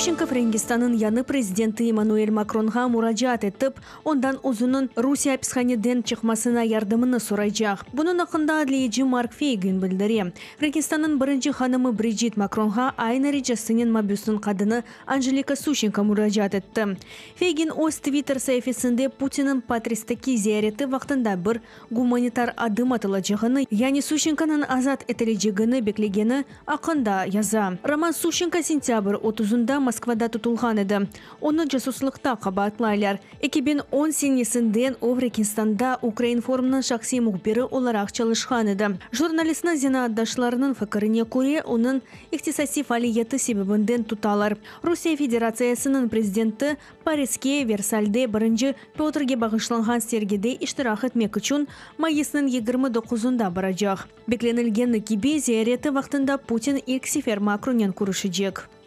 Suşenko Frenkistanıñ yañı prezidenti Emmanuel Makronğa muracaat etip, ondan özüniñ Rusiye apishaneden çıqmasına yardımını soraycaq. Bunıñ aqqında adliyeci Mark Feygin bildire. Frenkistanıñ birinci hanımı Brijit Makronğa aynı ricasınen mabüsniñ qadını Anjelika Suşenko muracaat etti. Feygin öz Twitter saifesinde Putinniñ Patristeki ziyareti vaqtında bir gumanitar adım atılacağını, yani Suşenkonıñ azat etilecegini beklegeni aqqında yaza. Roman Suşenko sentâbr otuzında Moskvada tutulğan edi. Onı casuslıqta qabaatlaylar. 2010 senesinden o Frenkistanda Ukrainformnıñ şahsiy mühbiri olaraq çalışqan edi. Jurnalistni zenaatdaşlarınıñ fikirine köre, onıñ ihtisasiy faaliyeti sebebinden tutalar. Rusiye Federatsiyasınıñ prezidenti Pariske Versalde birinci Pötrge bağışlanğan sergide iştirak etmek içün mayısnıñ 29-ında baracaq. Beklenilgeni kibi, ziyareti vaqtında Putin ilk sefer Makronnen körüşecek.